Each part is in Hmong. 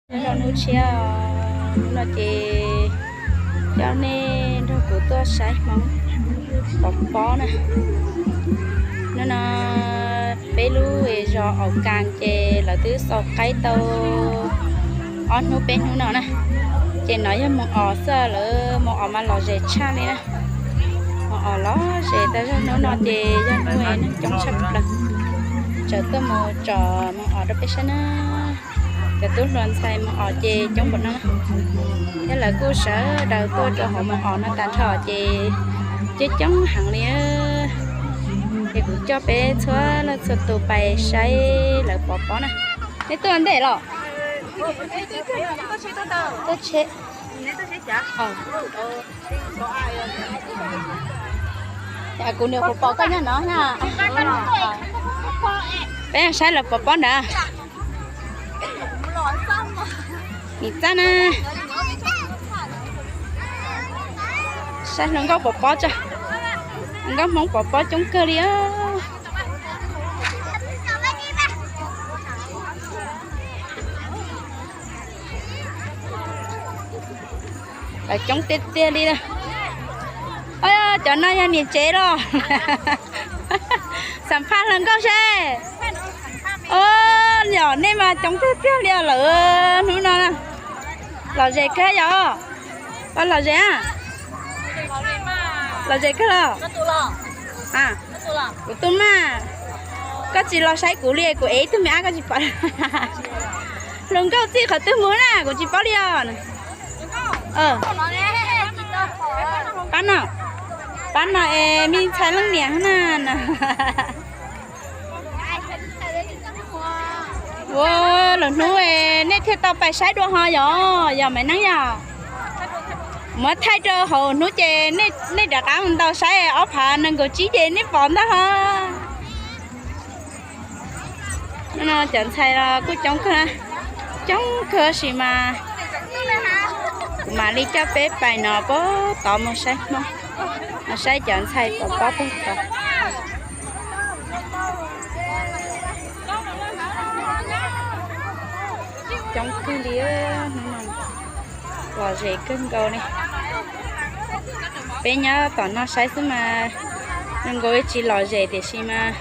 Nyob zoo hnub tshiab, hnub no ces coj nej nrog kuv tuaj saib Hmoob pov pob na. Hnub no peb lub zos Aus Kas ces lawv twb xaus qaib tau ob hnub peb hnub no na. Ces no yog moos os xwb, lawv moos os mas lom zem tshaj li na. Moos os lom zem tau zog. Hnub no ces yog hnub neeg coob tshaj plaws, tseem tuaj mus tsom moos os rau peb saib na. Cov tub hluas ntxhais moos os ces coob npaum no na. Thiab lawv kuj sawv daws tuaj rau hauv moos os no tag nrho ces coob coob heev li. Ces kuv coj peb txhua leej txhua tus pais saib lawv pov pob na. Nej tuaj ntej los? Tuaj tsheb. Kuv niam kuv pom koj nyob no na. Peb saib lawv pov pob nrad. Nim txaj na. Saib hluas nkauj pov pob tso. Hluas nkauj Hmoob pov pob coob kawg li. Lawv coob tiag tiag li. Cov no yog niam tsev los? Xam phaj hluas nkauj seb. Yog nej mas coob tiag tiag li lawm hnub no. Lom zem kawg yog? Pov lom zem a? Lom zem kawg los? Kuv tuaj mas. Koj tsis los saib kuv li, kuv ev ib tug me ab koj tsis pom. Hluas nkauj txij qhov twg mus na kuv tsis paub li os. Pab no, pab no es me ntxhais leej niam na. Ua lwm hnub nej thiaj tau pais saib dua ho yog, yog Maiv Neeb yog. Muab thaij rau hauv hnub ces nej rov qab mus ntaus saib ob phav nees nkaum tsib ces nej pom ntag ho. Cov ntxhais los kuj coob kawg, coob kawg tab sis mas kuv mam li coj peb pais no puag tod mus saib Hmoob, mus saib cov ntxhais pov pob puag tod. Coob kawg li, lom zem kawg nkaus li. Peb nyob tom no saib xwb mas zoo nkaus tsis lom zem tiam sis mas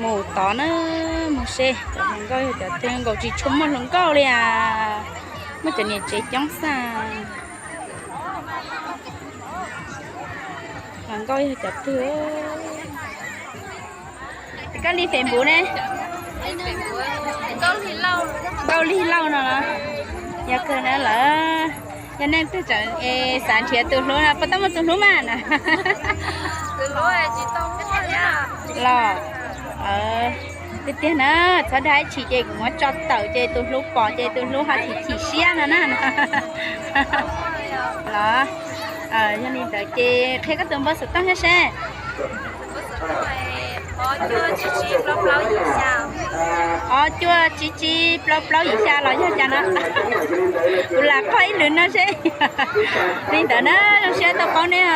mus tod na, mus seb cov hluas nkauj yog cov twg, nkaus tsis tshua muaj hluas nkauj li as, muaj cov niam tsev coob xwb. Hluas nkauj yog cov twg? Koj li Facebook ne? Nkauj Lig Lauj no los? Yog kawg na lawm, yog neeg twg tseem xav nrhiav tus hlub no puas tau muaj tus hlub mas na? Los, tiag tiag na, txhob dag ib chim ces kuv muab tso tawm ces tus hlub pom ces tus hlub ho chim chim siab no na. Los, yog li ntawd ces qhia koj tus npawb xov tooj thiab seb. Ob cuaj tsib tsib plaub plaub yim xya los yog cas no? Kuv lam qhov ib lwm no seb. Li ntawd na, zoo siab tau paub neb.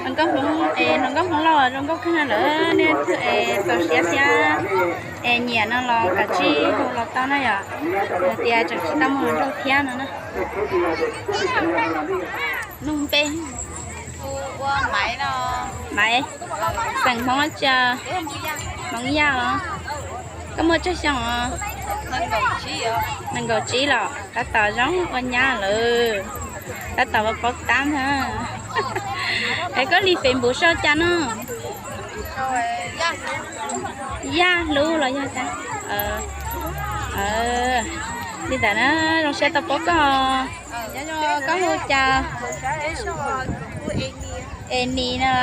Hluas nkauj Hmoob, hluas nkauj Hmoob Lauj zoo nkauj kawg na lawm, nej txaus siab thiab es nyiam no los kav tsij hu los tau na yom. Hais tias tseem tsis tau muaj hluas nraug thiab no na. Nug npe. Maiv, xeem Hmoob tsi? Hmoob Yaj los? Koj muaj tsawg xyoo os? Nees nkaum tsib los? Tab tom zoo ua nyab lawm, tab tom ua paub tab na. Es koj li Facebook sau cas no? Yaj Hlub los yog cas? Li ntawd na, zoo siab tau paub koj. Nyob zoo, koj hu cas? Es nis no,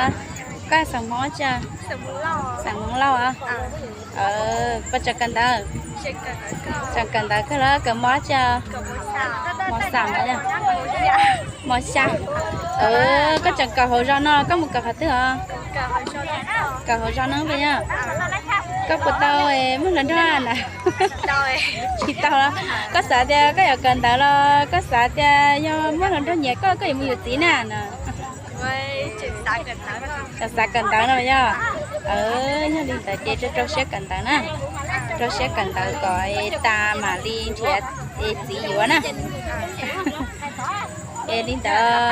koj xeem Hmoob tsi? Xeem Hmoob Lauj. Koj tseem kawm ntawv? Tseem kawm ntawv kawg los kawm mos tsi? Mos xam, mos xya. Koj tseem kawm hauv zos no, koj mus kawm qhov twg os? Kawm hauv zos no puas yog? Koj puas tau muaj hluas nraug na? Tsis tau los? Koj xav tias koj yuav kawm ntawv los koj xav tias yog muaj hluas nraug nyiam koj koj yuav mus yuav txiv na no? Tseem xav kawm ntawv no yog? Yog li ntawd ces rau rau siab kawm ntawv na. Rau siab kawm ntawv kom es tas mam li nrhiav es txiv yuav na. Es li ntawd.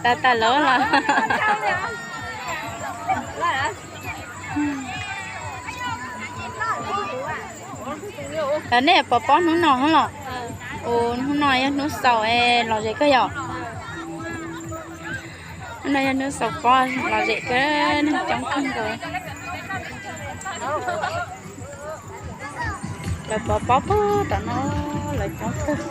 Tas tas los los. Los nej puas paub hnub no hab los? Ua hnub no yog hnub xaus es lom zem kawg yom? Hnub no yog hnub xaus pob lom zem kawg, neeg coob kawg nkaus. Lawv puas paub puag tom no, lawv coob kawg.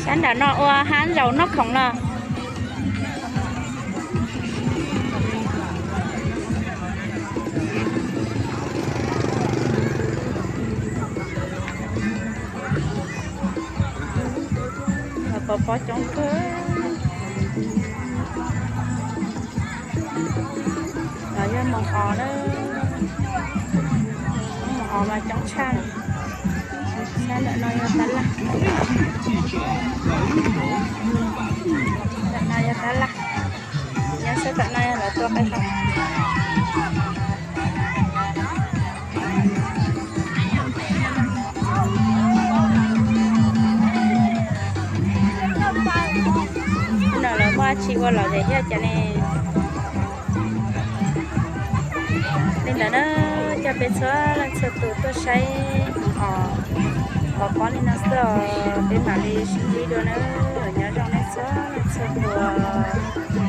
Sab nram no ua hab zaum noj khoom los. Lawv puas paub coob kawg. Los yog moos os na, moos os mas coob tshaj. Sab ntawm no yog tab laj, ntawm no yog tab laj, nyob sab tom no yog lawv tua qe hau. No lawv muaj tsis ua lom zem thiab cas ne. Li ntawd na, coj peb txhua leej txhua tus tuaj saib os, pov pob li no xwb os, peb mam li sib ntsib dua na. Nyob zoo nej txhua leej txhua tus.